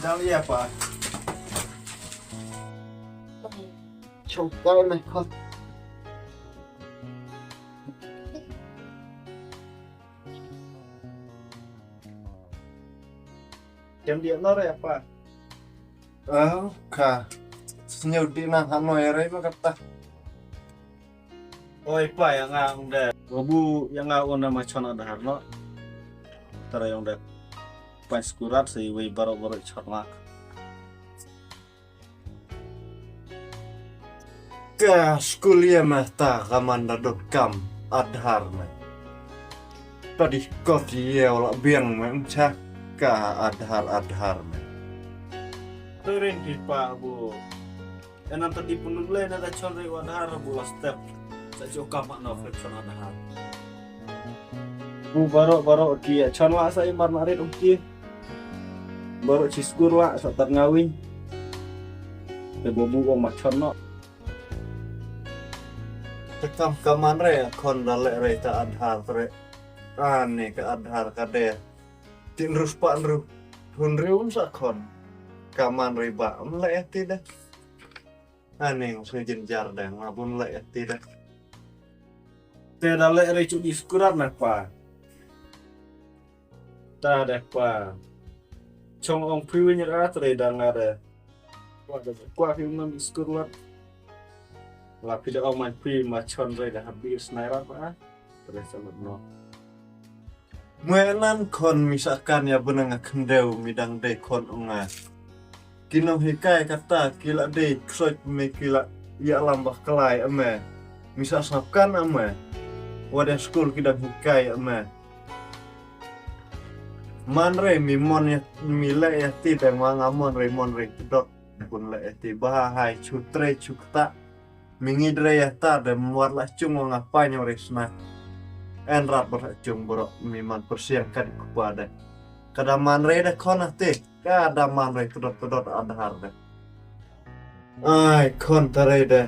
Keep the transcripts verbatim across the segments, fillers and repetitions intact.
Dang ïa pa. Chong kai mai khot. Kem dia nor ïa pa. Ah, ka. Sñiaw dih nang hanoi rai ma kata. Oi pa, ïa nga ong de. Babu, ïa nga ong de ma chon Aadhaar noh. Tara ong de. Pan skurat sa iwei baroh baroh chon nga. Ka skul ïa ma ta ka man da donkam Aadhaar me. Ta dih kot ïa u la biang me, ym cha ka Aadhaar, Aadhaar me. Tering ki pa bu. Ïa nan ta dih pynlut lei na da chon rei u Aadhaar bu la step. Sa ju kam ma na ka chon Aadhaar. Bu baroh baroh ki ïa chon la sa i mar na rit ong ki. Baroh chi skur la sa tat nga win. Te babu ong ma chon noh. Te kam ka man re khon da leh re ta Aadhaar re. Ani ka Aadhaar ka de. Tin rus pa rus. Hun riu sa khon. Ka man re ba ym leh ti de. Ani ngu sa jin jar de nga bun leh ti de. Te da leh re chu di skurat na pa. Ta de pa. Chong ong phi win ra tre da nga de. Kwa de kwa phi win skur lat. La phi da ong man phi ma chon re da habi snai rat pa. Tre sa lat no. Mwe nan khon mi sa kan ïa bun nga khyndew mi dang dei khon ong nga. Ki nonghikai kata ki la dei khroit me ki la ïalam ba klai ame. Mi sa sap kan ame. Wada skul ki dang hikai ame. Man re mi mon ïa mi leh ïa ti dang wa nga mon re mon re dot. Bun leh ïa ti ba hai chu tre chu kta. Mi ngi dre ïa ta de mwat la chung wa nga pa nyong re sna. En rat ba chung bro mi man persiang ka di kupa de. Kada man re de khon ate. Kada man re pedot pedot Aadhaar de. Ai khon ta re de.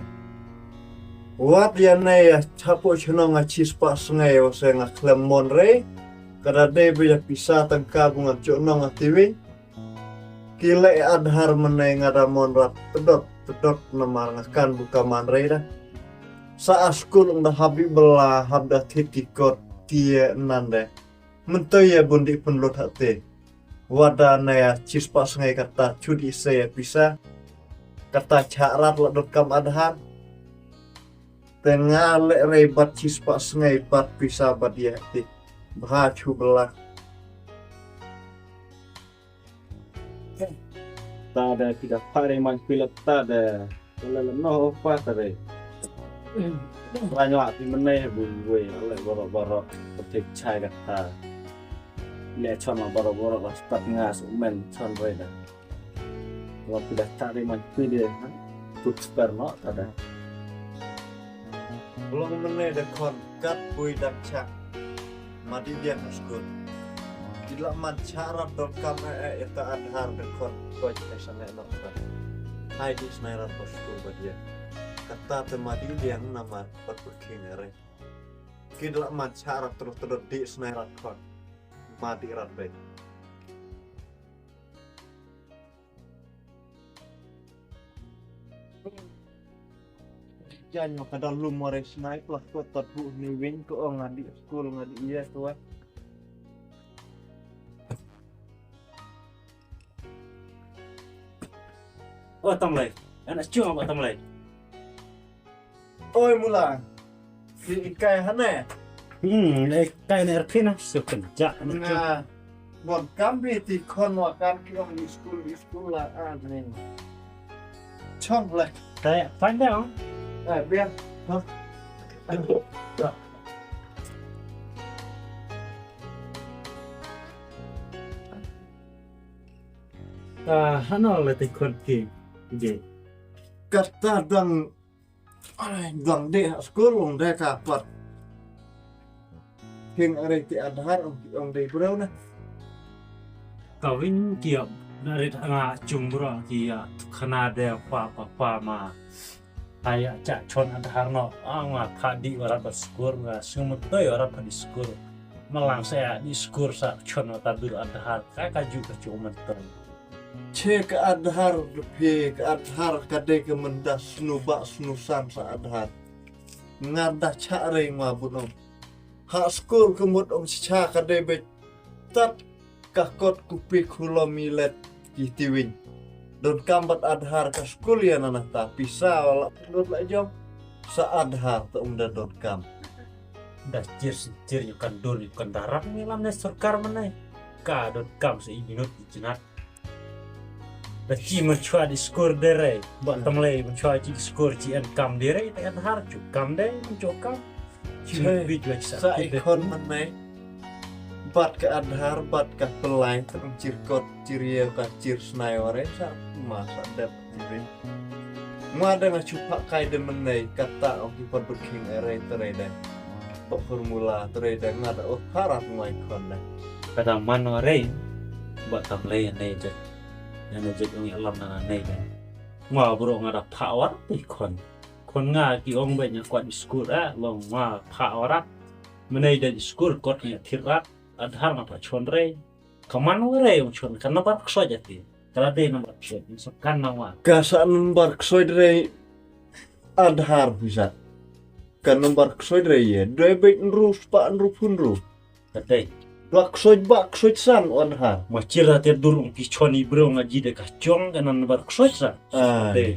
Wat ïa ne ïa chapo chnong a chis pa sngai wa se nga khlem mon re. Kada de be ïa pisa tangka bu nga chok nong a tiwi. Ki leh Aadhaar mynne nga da mon rat tedot tedot namar nga kan bu ka man re da. Sa a skul ong da hap bi bela hap da thit ki kot ki nan de. Mynta ïa bun di pynlut hate. Wada na ïa chis pa sngai kata chut i se ïa pisa. Kata cha rat la dot kam Aadhaar. Te nga leh re bat chis pa sngai bat pisa bat ïa ti. Bha chu bela. Ta de ki da pare man pilot ta de. Wala la no pa ta de. Ranyo ati menai bu we le boro boro. Petik chai ka ta. Le chon la boro boro la start nga su men chon re da. Wa ki da ta de man pi de. Tut sper no ta de. Long menai de kon kat bui dak chak. Ma di diang ha skul. Di la man cha rap dol kam e e ita Aadhaar de kon koi te sange no kon. Hai di snai rap ha skul ba dia. Kata te ma di diang namar pat king re. Ki la man cha rap terus terus di snai rap kon. Ma di rap be. Jan yo ka da lum mo re snai pla ko tot bu ni win ko ong nga di skul nga di iya ko wa. O Tamlei. Ana chung o Tamlei. Oi mula. Ki ikai hane. Hmm, ikai ne erpina su kenja. Nga bon kam bi ti kon wa kan ki ong di skul di skul la a ne. Chong le. Te pan de ong. Eh, biar. Ha. Ah, hano le ti kon ki. Je. Kata dang Ai, dang de ha skul ong de ka pat. King are ti Aadhaar ong ong de bro na. Ka win ki ap na rit nga chung bro ki ya khana de pa pa pa ma. Aya cha chon Aadhaar no, ah, nga pha di warat ba skur, nga sung mentoi warat pha di skur. Malang sa ya di skur sa chon wa ta dur Aadhaar, ka ka ju ka chu mentoi. Che ka Aadhaar de phi, ka Aadhaar ka dei ka menda snu ba snu san sa Aadhaar. Nga da cha rei nga bunong. Ha skul ka mut ong cha ka dei beit tat ka kot kupi khulom milet ki tiwing. Don kam bat Aadhaar ka skul ya na ta pisa wala pindut la jong sa Aadhaar ta um da don kam. Da chir si chir yu kan dur yu kan darap ni lam ne sorkar manai. Ka don kam sa i minut i jinat. Da chi man chwa di skur de rei. Ba tamlei man chwa chi skur chi en kam de rei. Ta en har chu kam de man chu kam. Chi man bi jwa sa ikon man nei. Bat ka Aadhaar, bat ka pelai, tang chir kot, chir ye ka chir snai ware sa ma sa dep chir. Ngwa da nga chu pha kai de man nei kata ong ki pot berking ere tere de. Pok formula tere de nga da oh harap ngwa ikon de. Kada man ware. Ba tamlei nei je. Ïa na jek ong ïa lam na nei de. Nga bro nga da pha warat pi khon. Khon nga ki ong ba nya kwat di skur eh long nga pha warat. Menai da di skur kot nya thirat. Aadhaar nga pha chon rei. Ka man wa rei ong chon ka nambar ksoi jati. Ka la dei nambar ksoi. Sa kan na wa. Ka sa nambar ksoi rei. Aadhaar bisa. Ka nambar ksoi rei ye. Doi beit nru spa nru pun nru. Ka dei. Ba ksoj ba ksoj san wan ha. Ma chira te dur ong ki chon i bro nga ji de ka chong ka nan ba ksoj san. Ai. Dei.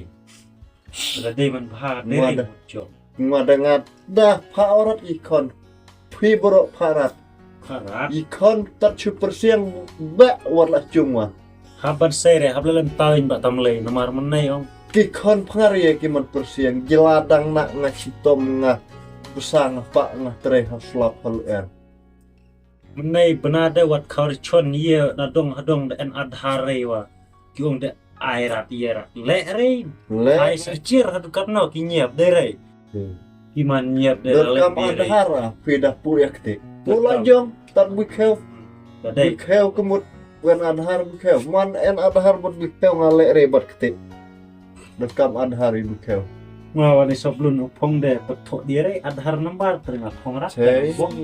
Ka dei man bha dei. Ngwa da. Chong. Ngwa da nga da pha orat i khon. Phi bro pha rat. Pha rat. I khon tat chu persiang ba war la chung wa. Haban sere habla lem tawin ba tamlei namar menai ong. Ki khon pharia ki man persiang jila dang nak nga chitom nga. Besang pa nga tre ha slap hal er. Menai bena de wat khaw ri chon ye na dong hadong de en Aadhaar rei wa. Ki ong de ai rat ye rat le rei. Le. Ai sa chir hadu kap no ki nyiap de rei. Hmm. Ki man nyiap de le kam de rei. Aadhaar a phi da pu yak te. Pu la jong tat bu khew. Ka dei. Bu khew kemut wen Aadhaar bu khew. Man en Aadhaar bot bu khew nga le rei bot kete. Dot kam Aadhaar i bu khew. Nga wani soblun u phong de bot thok di rei Aadhaar number teringat phong rak. Sei. Bong.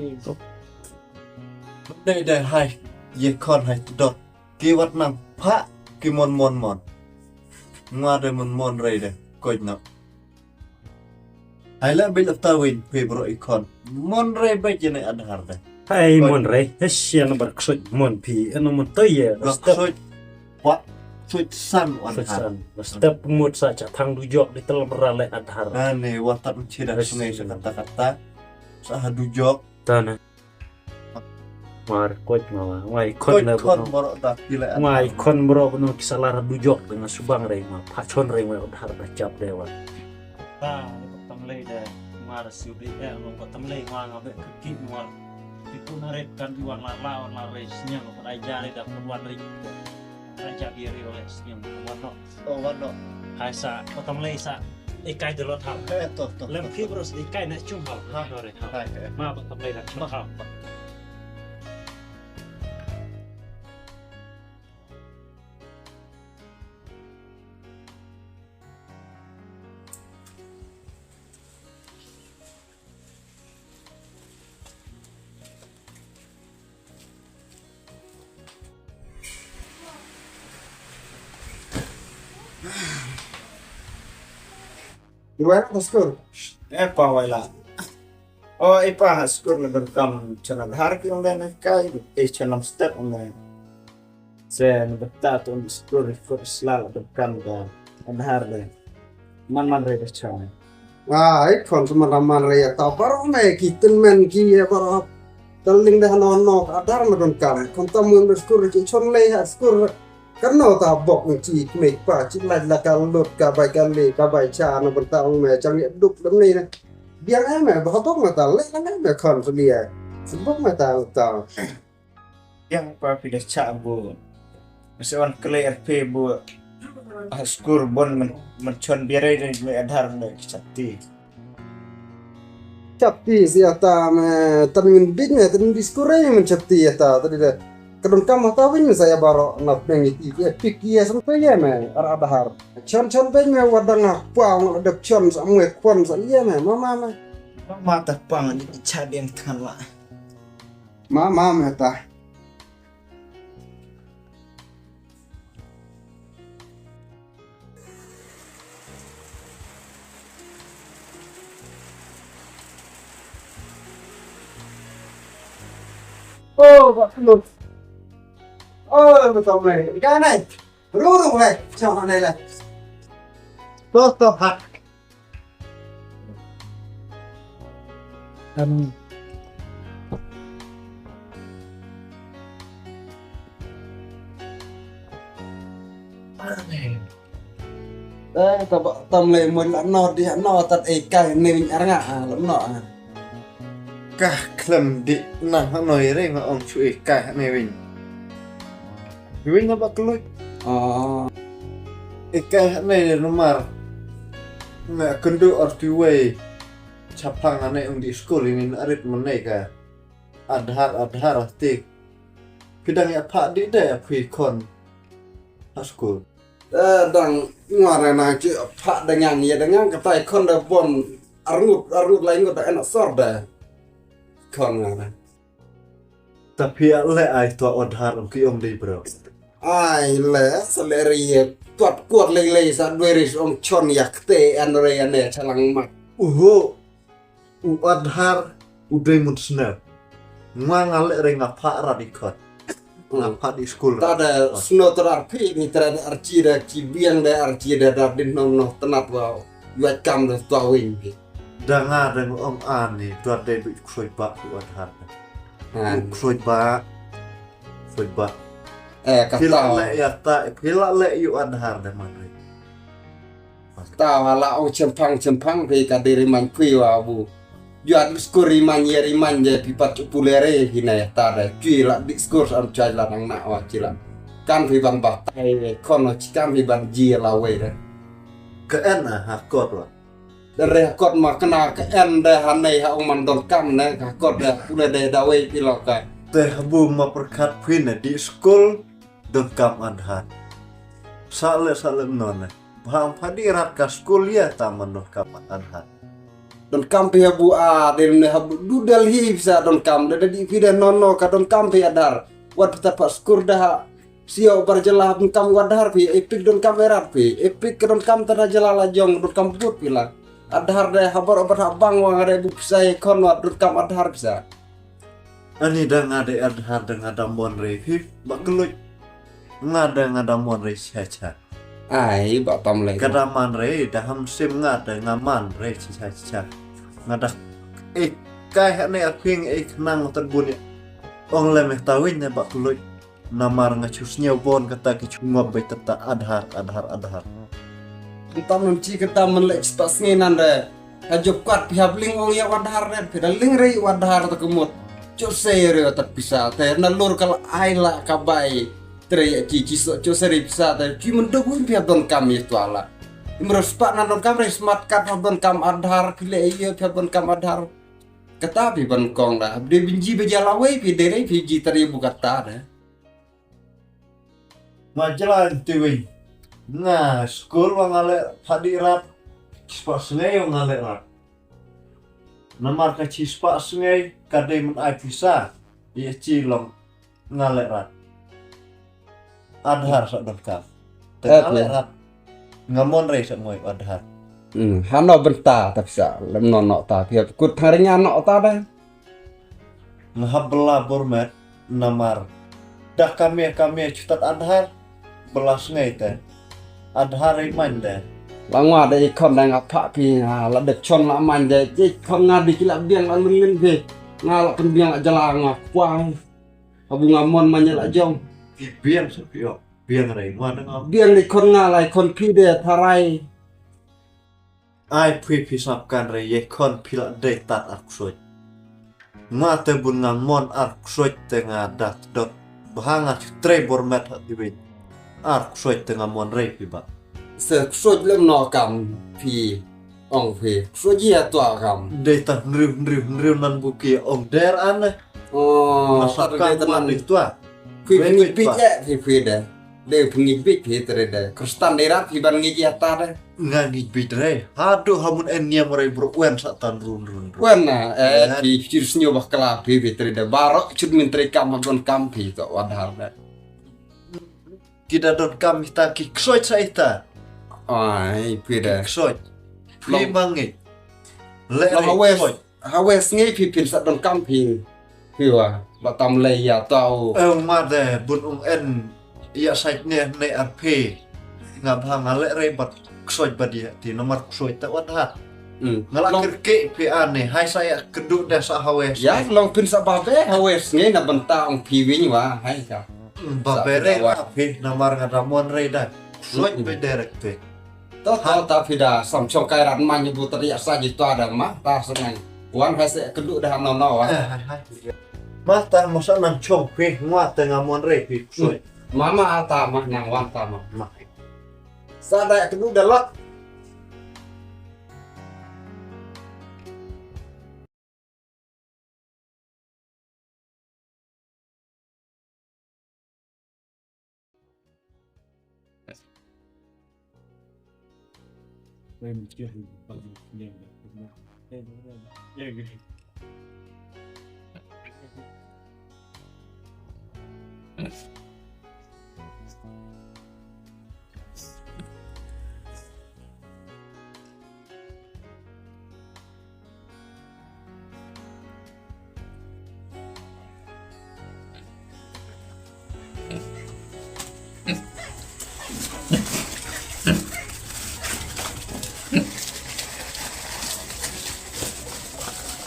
Dei dei hai ye khon hai dot ki wat nang pha ki mon mon mon. Nga de mon mon rei de koj na. Hai la bil afta win pe bro i khon mon rei ba jene Aadhaar de. Hai mon rei hesia na bar ksoj mon pi eno mon toye. Bar ksoj wa ksoj san Aadhaar. Step mut sa cha thang du jok di telam ra le Aadhaar. Ane wa tat chida sungai sa kata kata sa ha du jok. Tana. Mar koj ma wa. Wai khon na khon bro da pila. Wai khon bro no ki salar du jok dengan subang rei ma. Pha chon rei ma Aadhaar da chap de wa. Ta ko tamlei de mar su de e no ko tamlei ma nga be ki mar. Ki pun aret kan di wan la la wan la rei snyang ko dai jare da pun wan rei. Dai jab ye rei ole snyang ko wan no. Oh, wan no. Hai sa, ko tamlei sa. Ikai de lot hal. Eh, to, to. Lem to, ki to. Bros ikai na chung hal. Ha. Sorry, ha. Hai, eh. Ma ko tamlei na chung hal. Iwai ha skul. Eh, pa wai la. Oh, i pa ha skul na berkam chana har ki ong na kai, eh, chana step ong na. Se na beta tu skul ri kur slal berkam da Aadhaar de. Man man re berchang. Ai, khon tu man man re ya ta baroh me ki tin men ki ye baroh. Taling dah no no Aadhaar me don kam. Khon ta mun skul ki chon le ha skul. Kan no ta bok ni chi me pa chi la la ka lut ka bai ka le ka bai cha no ban ta ong me chang ye duk dam ni na. Biang ai me ba bok me ta le la me khon tu dia. Bok me ta ta. Yang pa phi da cha bu. Masa wan kle R P bu. Ah, skur bon men men chon biare de me Aadhaar de chati. Chati sia ta me tan min bit me tan min diskur ai men chati ya ta tadi de. Ka donkam hata win me sa ïa baroh na pdeng ïa ki, ïa pik ïa sam to ïa me ar Adhar. Chon chon beng me wa dang ha pwa ong la dep chon sa mwe kwon sa ïa me ma ma me. Ma ta pang di cha deng than la. Ma ma me ta. Oh, ba klun. Oh, ba tong le. Ga nai. Ru ru le. Chong nai le. To to ha. Amen. Amen. Eh, ta ba tam le mun la no di no tat ei kai ne win ar nga ah, la no ah. Ka khlem di na ha noi re nga ong chu ei kai ne win. Win na ba kloi. Ah. Ei kai ne numar. Nga kundu ar tu wei. Chapang ane ong di skul ini na arit menai ka. Adhar, Adhar tik. Pidang ya pha di de ya phi kon. Ha skul. Eh, dang ngwa re na ki pha dengan ya dengan ka tai kon da bon arngut, arngut lai ngut da ena sor da. Kon ngwa re. Ta phi le ai to Adhar ong ki ong dei bro. Ai le sa le ri ye tuat kuat lei lei sa dwe ri ong chon yak te an re ane chalang mak. Uhu. U Adhar u dei mun snem. Nga nga le re nga pha ra di kot. Nga pha di skul. Ta da snow tra phi ni tra da archi da ki biang da archi da da din no no tenat wa yuat kam da tua wing phi. Da nga da nga ong ani tuat dei bi ksoi ba u Adhar. Ksoi ba. Ksoi ba. Eh, kata. Pila le ya ta, pila le yu Adhar da man re. Ta wa la ong chempang chempang phi ka diri man kui wa bu. Yu at skur ri man ye ri man je phi pat chu pule re phi na ya ta da. Chui la di skur am chai la nang na wa chi la. Kan phi ban ba tai kon chi kan phi ban ji la wei re. Ka en a ha kot wa. Da re kot ma kena ka en da ha nei ha ong man don kam ne ka kot da pule de da wei phi lo ka. Te habu ma perkat phi ne di skul don kam Adhar. Sa le sa le non ne. Ba ang pha di rat ka skul ya ta man don kam Adhar. Don kam phi habu a de ne habu du Delhi pisa don kam da da di phi de non no ka don kam phi Adhar. Wat phi ta pa skul da ha. Sio bar jela don kam Adhar phi, epik don kam erat phi, epik ke don kam tana jela la jong don kam but phi la. Adhar de habar obat habang wang ada bu pisa ye kon wat don kam Adhar pisa. Ani da nga de Adhar da nga da mon re phi, ba keluit. Nga da nga da mon re cha cha. Ai, ba tam le. Ka da man re, da ham sim nga da nga man re cha cha cha. Nga da eh kai ha ne a ping eh nang tan bun ya. Ong le me tawin ne ba keluit. Namar nga chu sñiaw bon kata ki chu ngop bai tata Adhar, Adhar, Adhar. Ntam nam chi kata man leh chi ta sngi nan re. Ha jop kwat phi hap ling ong ya Adhar re, phi da ling re Adhar ta kemut. Chu se re ta pisa, te na lur ka la ai la ka bai. Tre ya chi chi so, chu se re pisa, te chi man dok win phi hap don kam ya tua la. Imro spa nan don kam re smat kat hap don kam Adhar, phi le ya phi hap don kam Adhar. Kata phi ban kong da, hap de bin ji ba ja la wei phi de re phi ji ta re bu kata de. Nga jlan tiwing. Nga skul wa nga le phadi rat. Chispa sngei wa nga le rat. Namar ka chispa sngei ka dei man ai pisa. Ye chi long nga le rat. Adhar sa don ka. Te nga le rat. Nga mon rei sa ngoi Adhar. Hmm, hano benta ta pisa. Lem no no ta pia kut thang ringa no ta dai. Nga hap bela bormet namar. Dah kami kami chutat Adhar bela sngai te. Adhar i man de. La ngwa de i khon da nga pha pi ha la de chon la man de i khon nga di kila biang la lun lin pi. Nga la pen biang la jala nga kwang. Abu nga mon man la jong. Pi biang sa pi ok. Biang rei ngwa de nga. Biang i khon nga la i khon pi de tharai. Ai phi phi sap kan re ye khon phi la dei tat ar ksuid. Nga te bun nga mon ar ksuid te nga dat dot. Bha nga chu trei bor met ha diwin. Ar ksuid te nga mon rei phi ba. Se ksuid lem no kam phi ong phi. Ksuid ye tua kam. Dei ta hriu hriu hriu nan buki ong der an ne. Oh, nga sap kan man dei tua. Phi phi ngeit bit eh phi phi de. De phi ngeit bit phi tre de. Kristan de rat phi ban ngeit ïa ta de. Nga ngeit bit re. Haduh ha mun en niam re bro wen sa tan run run run. Wen na eh phi phi snyo bakla phi phi tre de. Baroh chut min tre kam ha don kam phi to wadhar de. Ki da don kam ita ki ksoit sa ita. Ai phi de. Ksoit. Phi mangi. Le re ksoit. Hawes ngi phi phin sa don kam phi. Phi wa ba tam le ya tau. Eh ma de bun ung en ya sait ne ne ar phi. Nga bha nga le re bat ksoj bat ya ti nomar ksoj ta wat ha. Nga la kir ke phi ane hai sa ya kedu de sa hawes. Ya long phin sa ba be hawes ngi na benta ung phi wing wa hai ka. Ba be re phi nomar nga da mon re da. Ksoj be derek phi. To to ta phi da sam chong kai rat man ni bu tadi asa ji to da ma ta senang. Wan hai se kedu da no no wa. Ma ta mo sa nang chong phi ngwa te nga mon re phi soi. Ma ma ta ma nang wan ta ma. Ma. Sa da kedu da lak.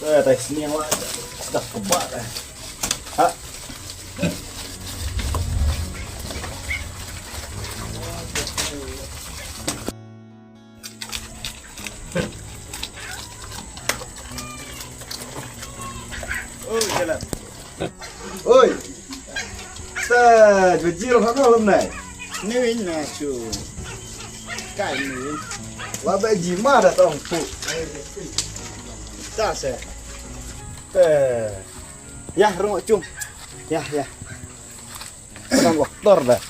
Eh, tai sniang lah. Dah kebak eh. Ha. Oi, jalan. Oi. Sa, bajir hano lum nai. Ni win na chu. Kai ni win. Wa ba ji ma da tong pu. Ta se. Eh. Ya, rung chung. Ya, ya. Kan waktor da.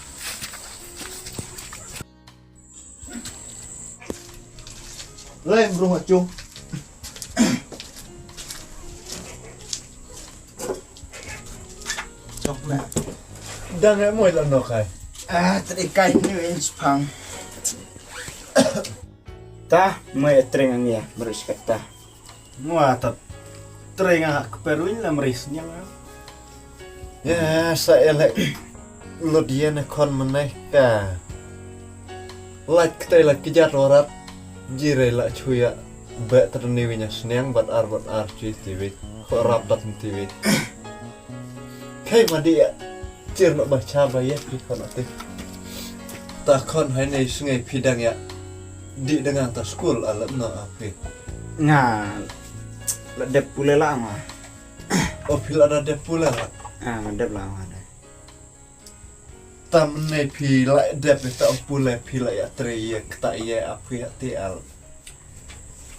Lai mrung achu. Chok na. Dang e moi la no kai. Ah, tri kai ni in spang. Ta moi tring ang ya, beris kata. Ngwa ta trei nga ha kperwin la mris nyang. Ya sa ele. Lut yen khon menai ka. Lait ktai la kijat warat. Jire la chuya. Be treni winya sniang bat ar bat ar chui tiwi. Ko rap bat tiwi. Kai ma di ya. Chir no ba cha ba ya pi khon ati. Ta khon hai nei sngai pidang ya. Di dengan ta skul alam no api. Nga la dep pule la nga. O phi la da dep pule la. Ah, nga dep la nga de. Tam ne phi la dep ta pule phi la ya tre ye kta ye api ya ti al.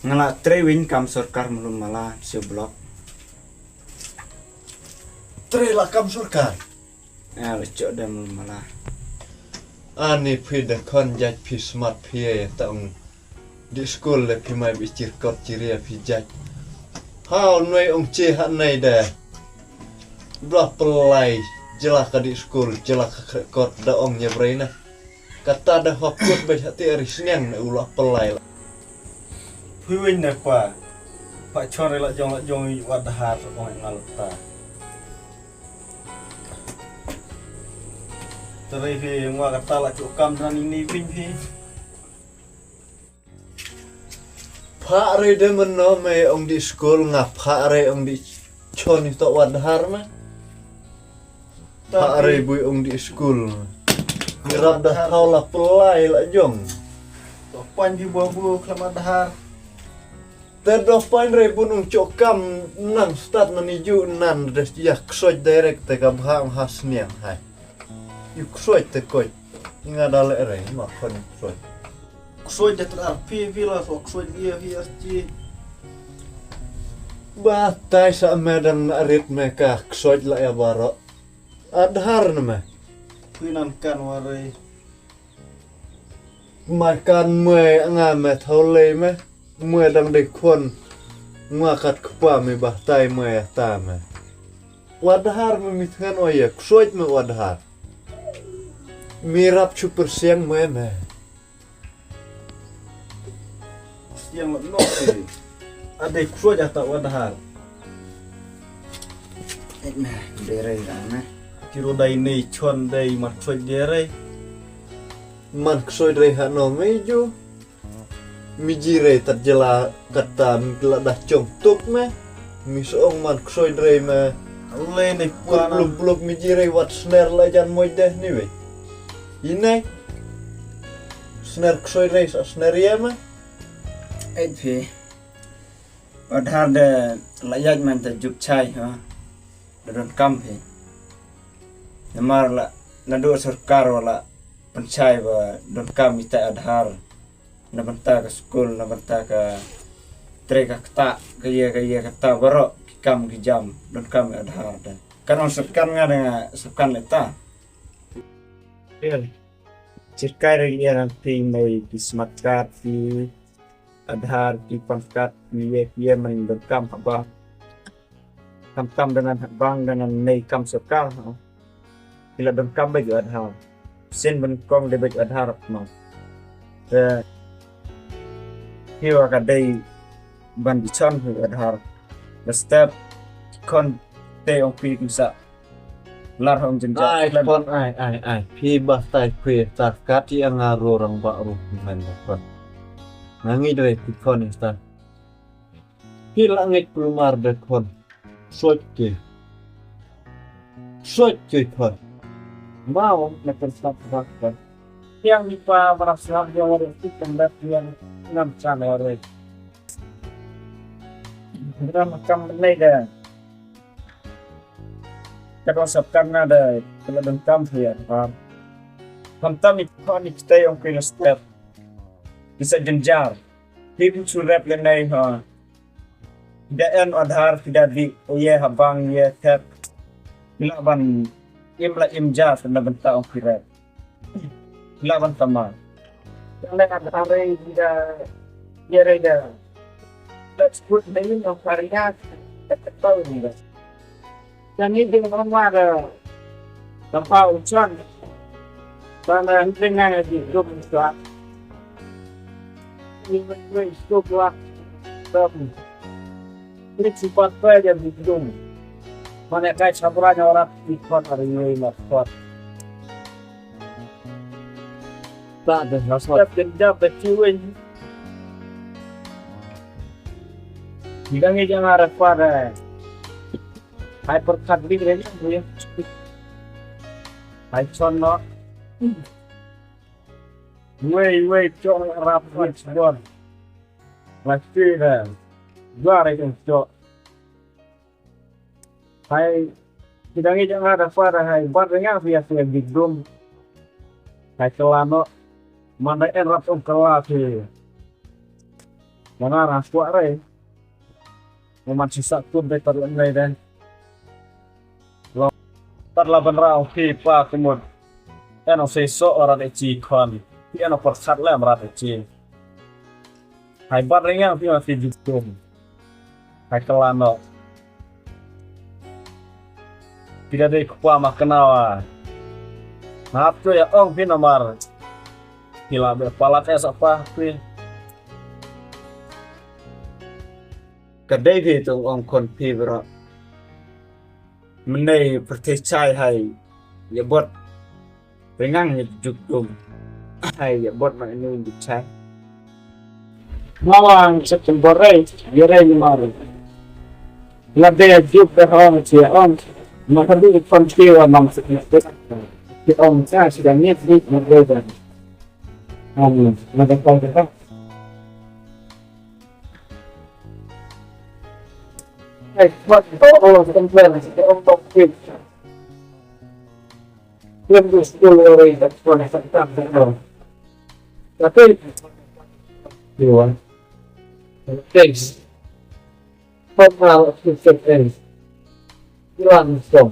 Nga la tre win kam sorkar mulum mala se blok. Tre la kam sorkar. Ah, le chok da mulum mala. Ani phi da khon jaj phi smat phi ya ta ung. Di skul le phi mai bi chir kot chiria phi jaj. Hau noi ong che ha nai de. Blah pelai jela ka di skul jela ka kre kot da ong nya brei na. Kata da hop kot bai hati ari sniang na ula pelai la. Phi win ne pa. Pa chon re la jong la jong i wat dahar ong ngal ta. Tari phi ngwa kata la chuk kam dan ini pin phi. Pha re de meno me ong di skul nga pha re ong di chon ito wadhar me. Pha re bui ong di skul. Irap da thau la pelai la jong. To pan di babu khlem adhar. Te do pan re bun ong chok kam nang start na ni ju nan des ya ksoj direct te ka bha ong ha sniang hai. Yu ksoj te koj. Inga da le re ma khon ksoj. Ksoj da trar phi phi la so ksoj dia phi archi. Ba tai sa me dang na rit me ka ksoj la ya baro. Adhar na me. Phi nan kan ware. Ma kan me nga me thaw lei me. Me dang dei khon. Nga kat kpa me bah tai me ya ta me. Wadhar me mi thngan o ye. Ksoit me wadhar. Mi rap chu persiang me me. Siang lo no. Adei ksoit ya ta wadhar. Ek me, derei rana. Kiro dai nei chon dai mat ksoit derei. Man ksoit rei ha no me ju. Mi ji rei tat jela kata mi la dah chong tuk me. Mi song man ksoit rei me. Le nei pur plum plum mi ji rei wat sner la jan moj deh ni we. Ine. Sner ksoit rei sa sner ye me. Ek phi. Wadhar de la yaj man ta juk chai ha. Da don kam phi. Namar la nadu sorkar wala pynchai ba don kam ita adhar. Na bynta ka skul, na bynta ka tre ka kta, ka ye, ka ye kata baro, ki kam ki jam, don kam adhar dan. Kan on sorkar nga da nga sorkar leta. Yer. Chirkai re yer ang ti mai ki smart card, ki adhar, ki pan card, ki ye, ki ye man don kam haba. Kam kam dengan habang dengan nei kam sorkar. Kila don kam bej adhar. Sen ben kong de bej adhar no. Te hiwa ka dei ban bichon hu adhar. The step kon te ong pi kisa. Lar hong jenja. Ai kon ai ai ai. Pi ba tai kwe ta kati anga ro rang ba ru men kon. Nangi dre pi kon ista. Pi la ngek plumar de kon. Sot ke. Sot ke kon. Mau na kan sap bakar. Yang di pa marasal dia wari ti kan dat yang ngam chan wari. Ngam kam nei de. Kadang sap kan na de. Kalau dengkam dia. Kam tam ni kon ni kita yang kena step. Bisa jenjar. Hi phi chu rep lynei ha. Phi da en adhar phi da dih o ye ha bank ye thep. Phi lah ban im la im ja na bynta ong phi rep. Phi lah ban tama. Yang leh adhar rei phi da ye rei da. Let's put name of Haria. Let's put name. Jani ding ong wa da. Tampa u chon. Ba na ding ngai di dum chwa. Ni wei wei chwa. Dum. Ni si pat pa ya di dum. Mana kai sabra nya ora di kot ari ni ma kot. Ta de na so. Step den jab de chiwen. Ni dang ija ngara pa da. Hai pyrkhat bik re nya, wei. Hai chon no. Wei, wei, chong rap wei chibon. Lati da. Jua re chong chok. Hai, ki dang ija nga da fa da hai, bat re nga fi ya fi ya big dum. Hai kelano. Mana en rap ong kela fi. Mana ra suak re. Mo man sisa kun dei tar lem nei dei. Lo tar la ban rau hi pa kumut. Eno sei so ora de chi kon. Hi eno por sat lem ra de chi. Hai bat ringa hi ma fi jukum. Hai kelano. Pida dei kpa ma kenawa. Hap tu ya ong phi namar. Pila be palat es apa phi. Ka dei phi tu ong kon phi bro. Menei pyrthei chai hai. Ya bot. Ringang ya juk dum. Hai ya bot ma inu juk chai. Mawang September rei. Ya rei ni maru. La dei ya juk da hong chi ya ong. Ma ka dei kon phi wa mang September. Ki ong cha si da nit nit ma dei da. Ong ma da kon da. Hey, what? Oh, oh, I'm playing. I'm talking. Let me just go away. That's what I said. Okay. You want? Thanks. Pop out of the thing. You want some?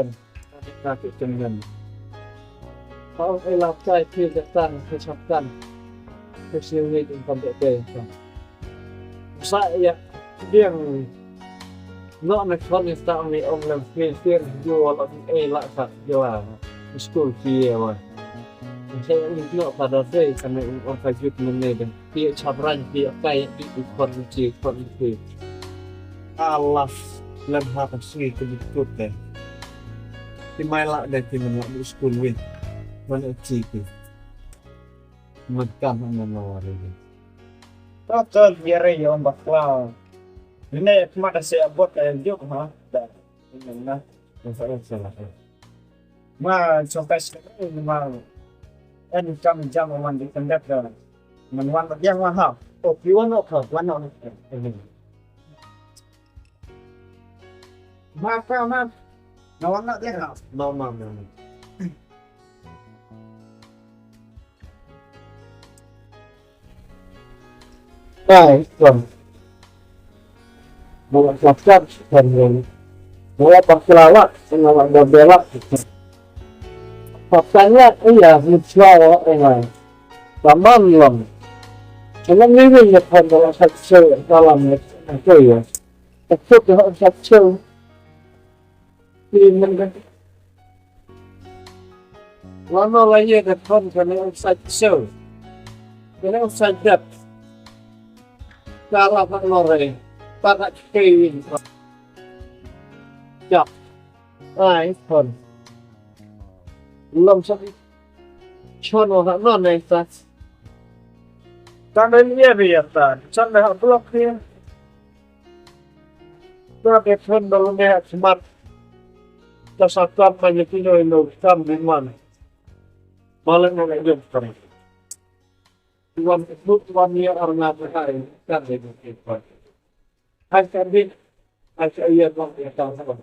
Lam. Ka ki chen ngan. Ka ong ei la kai ki da tan ki chap tan. Ki si wi din kan de de. Sa ya biang. No na kon ni ta mi ong lam ki ki ju la ei la ka ju la. School fee wa. Sa ni no ka da de kan ong ka jut men ne de. Phi ïa chap rang, phi ïa kai, phi ïa khot, phi ïa khot, phi. Alas, lem ha ka sngi ka dikut te. Phi mai lah de phi men lah du skul win. Mana chi phi. Mekan ha men lah wari de. Ka ka biare ïa ong bakla. Ine khmat da se abot ka juk ha. Da. Ine na. Asa asa lah. Ma, so ka se ma. En kam jam wan di kendap da. Man wan dia ma ha. Oh, pi wan ok ha. Wan ok. Ma ka ma. Na wan dia ha. Ma ma ma. Ai, tuan. Mula cakap, tuan. Mula paklawa, mula berdela. Pasalnya, iya, mencual, engai. Taman, long. Engai ni, ni, ya, tuan, dalam satu, dalam, ya, satu, ya. Satu, ya, satu. Lano la ïa ka thon ka ne u sait siew. Ka ne u sait dep. Ka la ka lore. Ka ka kei win. Jap. Ai thon. Lom sa. Chon o ha non ai sa. Ka ne ïa ri ïa ta. Chon da ha blok ri. Ka ke thon da lom ïa smat. Ka sa kam ma ïa ki noi no kam di man. Malang no ïa kam. Wan lut wan ïa ar nga ka ai kan de ki pan. Ai kan di ai ka ïa kam ïa kam.